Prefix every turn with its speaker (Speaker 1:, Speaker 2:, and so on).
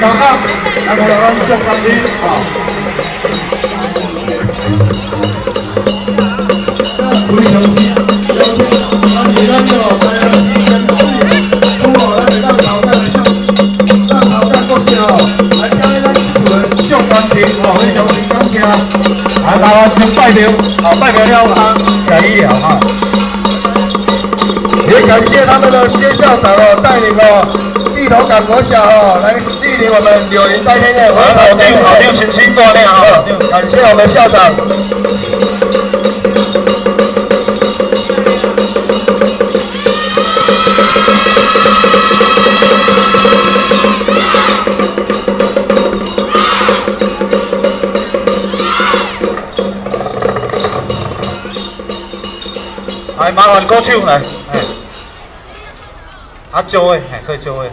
Speaker 1: 头港，来予咱祝福你，吼。非常之邀请，咱伫咱哦台南市盐水区哦，咱的浪头港的浪头港国小哦，来表演咱这厝的祝关情哦，非常之感谢。
Speaker 2: 来，麻烦先拜庙，好，拜庙了啊，来医疗哈。
Speaker 1: 也感谢他们的薛校长哦，带领哦，地头港国小哦，来莅临我们柳营在天的
Speaker 2: 校长，校长亲亲带领哦，
Speaker 1: 感谢我们校长。
Speaker 2: 来，麻烦鼓手来，哎，啊，招的，嘿，可以招的。